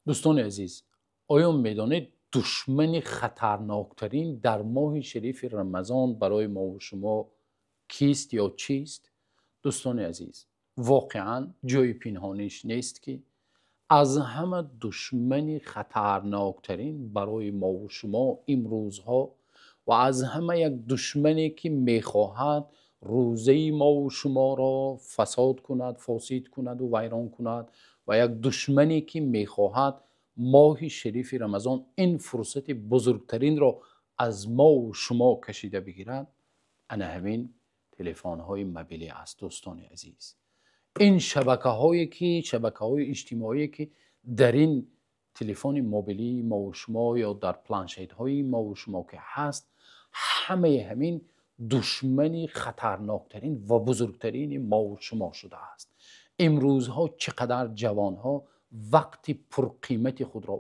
Дӯстони азиз, оё медонед, душмани хатарноктарин дар моҳи шарифи Рамазон барои мо ва шумо кист ё чист? Дӯстони азиз, воқеан ҷои пинҳониш нест, ки аз ҳама душмани хатарноктарин барои мо ва шумо имрӯзҳо ва аз ҳама як душмане, ки мехоҳад рӯзаи мо ва шуморо фасод кунад, фосид кунад ва вайрон кунад, ва як душмане, ки мехоҳад моҳи шарифи Рамазон, ин фурсати бузургтаринро аз мо ва шумо кашида бигирад, ана ҳамин телефонҳои мобилӣ аст. Дӯстони азиз, ин шабакаҳое ки, шабакаҳои иҷтимоие, ки дар ин телефони мобилии мо ва шумо ё дар планшетҳои мо ва шумо ки ҳаст, ҳамаи ҳамин душмани хатарноктарин ва бузургтарини мо ва шумо шудааст. Имрӯзҳо чӣ қадар ҷавонҳо вақти пурқимати худро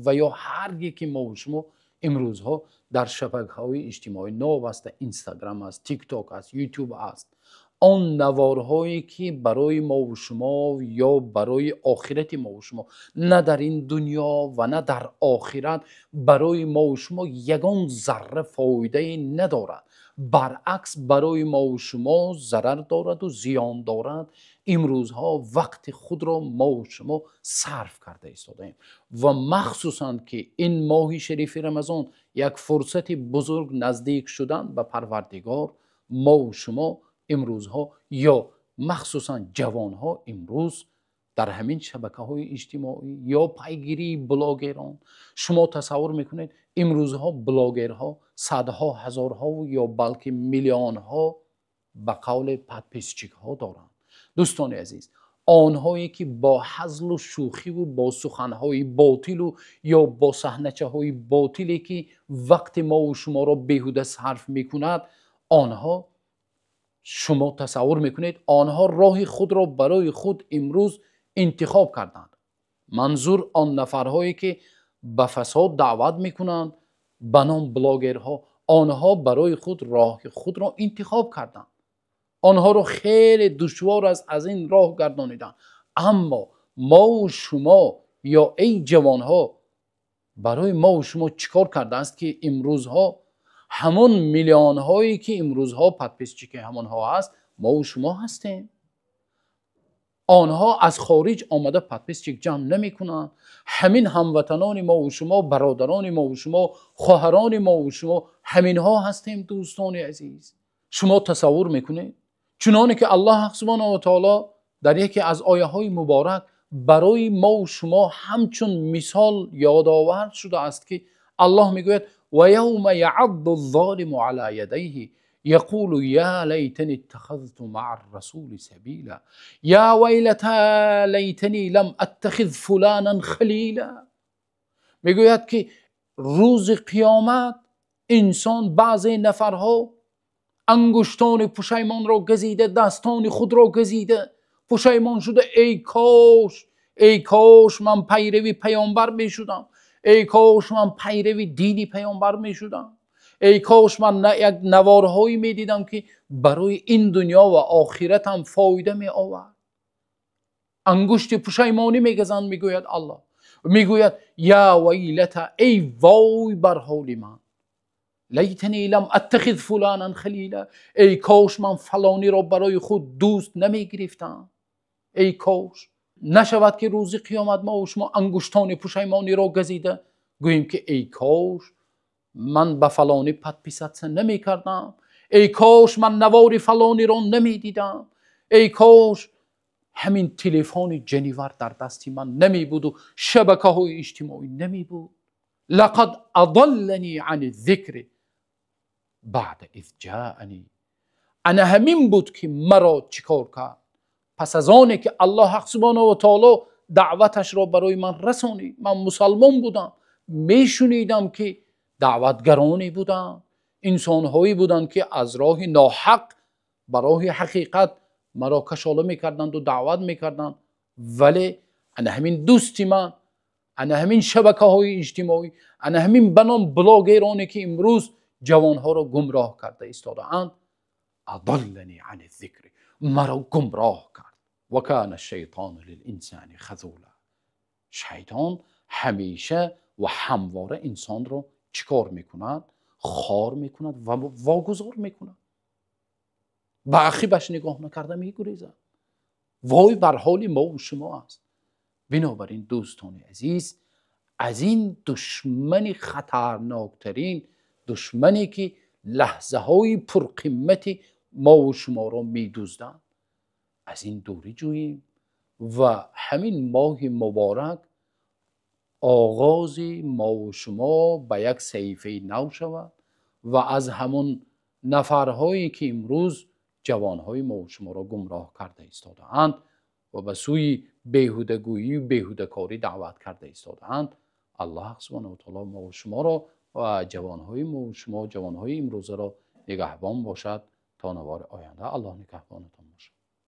ва ё ҳар яки мо ва шумо имрӯзҳо дар шабакаҳои иҷтимоӣ, новобаста Инстаграм аст, Тикток аст, Ютуб аст, он наворҳое, ки барои мо ва шумо ё барои охирати мо ва шумо, на дар ин дунё ва на дар охират, барои мо ва шумо ягон зарра фоидае надорад, баръакс, барои мо ва шумо зарар дорад ва зиён дорад, имрӯзҳо вақти худро мо ва шумо сарф карда истодаем. Ва махсусан ки ин моҳи шарифи Рамазон як фурсати бузург, наздик шудан ба Парвардигор, мо ва шумо имрӯзҳо ё махсусан ҷавонҳо имрӯз дар ҳамин шабакаҳои иҷтимоӣ ё пайгирии блогерон. Шумо тасаввур мекунед, имрӯзҳо блогерҳо садҳо ҳазорҳо ё балки миллионҳо, ба қавли подписчикҳо доранд. Дӯстони азиз, онҳое ки бо ҳазлу шӯхиву бо суханҳои ботилу ё бо саҳначаҳои ботиле, ки вақти мову шуморо беҳуда сарф мекунад, онҳо, шумо тасаввур мекунед, онҳо роҳи худро барои худ имрӯз интихоб карданд. Манзур он нафарҳое, ки ба фасод даъват мекунанд ба ном блогерҳо, онҳо барои худ роҳи худро интихоб карданд. Онҳоро хеле душвор аст аз ин роҳ гардонидан. Аммо мову шумо ё эй ҷавонҳо, барои мову шумо чӣ кор кардааст, ки имрӯзҳо ҳамон миллионҳое, ки имрӯзҳо подписчики ҳамонҳо аст, мову шумо ҳастем? Онҳо аз хориҷ омада подписчик ҷамъ намекунанд. Ҳамин ҳамватанони мову шумо, бародарони мову шумо, хоҳарони мову шумо, ҳаминҳо ҳастем. Дӯстони азиз, шумо тасаввур мекунед, чуноне ки Аллоҳ субҳонаҳу ва таоло дар яке аз ояҳои муборак барои мову шумо ҳамчун мисол ёдовар шудааст, ки Аллоҳ мегӯяд: ويوم يعض الظالم على يديه يقول يا ليتني اتخذت مع الرسول سبيلا يا ويلتى ليتني لم اتخذ فلانا خليلا. мегӯяд, ки рӯзи қиёмат инсон, баъзе нафарҳо ангуштони пушаймонро газида, дастони худро газида, пушаймон шуда: «Эй кош, эй кош ман пайрави паёмбар мешудам, эй кош ман пайрави дини паёмбар мешудам, эй кош ман як наворҳое медидам, ки барои ин дунё ва охиратам фоида меовард». Ангушти пушаймонӣ мегазанд. Мегӯяд, Аллоҳ мегӯяд: يا ويلتى, эй вой бар ҳоли ман, ليتني لم أتخذ فلانا خليلا, эй кош ман фалониро барои худ дӯст намегирифтам. Эй кош нашавад, ки рӯзи қиёмат мо шумо ангуштони пушаймониро газида гӯем, ки эй кош ман ба фалонӣ подписаться намекардам, эй кош ман навори фалониро намедидам, эй кош ҳамин телефони ҷанивар дар дасти ман намебуду шабакаҳои иҷтимоӣ намебуд. لقد أضلني عن الذكر بعد إذ جاءني. Ана ҳамин буд, ки маро чӣ кор кард? Пас аз оне ки Аллоҳ субҳонаҳу ва таоло даъваташро барои ман расонид, ман мусалмон будам, мешунидам, ки даъватгароне буданд, инсонҳое буданд, ки аз роҳи ноҳақ ба роҳи ҳақиқат маро кашола мекарданду даъват мекарданд, вале ана ҳамин дӯсти ман, ана ҳамин шабакаҳои иҷтимоӣ, ана ҳамин ба ном блогероне, ки имрӯз ҷавонҳоро гумроҳ карда истодаанд, أضلني عن الذكر, маро гумроҳ кард. وكان الشيطان للإنسان خذولا. Шайтон Ҳамеша ва ҳамвора инсонро чӣ кор мекунад? Хор мекунад ва вогузор мекунад. Ба ақибаш нигоҳ накарда мегурезад. Вой бар ҳоли мо ва шумо аст. Бинобар ин, дӯстони азиз, аз ин душмани хатарноктарин, душмане ки лаҳзаҳои пурқимати мо ва шуморо медуздад, аз ин дурӣ ҷӯем ва ҳамин моҳи муборак оғози мо ва шумо ба як саҳифаи нав шавад ва аз ҳамон нафарҳое ки имрӯз ҷавонҳои мо ва шуморо гумроҳ карда истодаанд ва ба сӯи беҳудагӯӣ ва беҳудакорӣ даъват карда истодаанд, Аллоҳ субҳонаҳу ва таъоло мо ва шуморо ва ҷавонҳои мо ва шумо, ҷавонҳои имрӯзаро нигаҳбон бошад. То навори оянда Аллоҳ нигаҳбонатон бошад.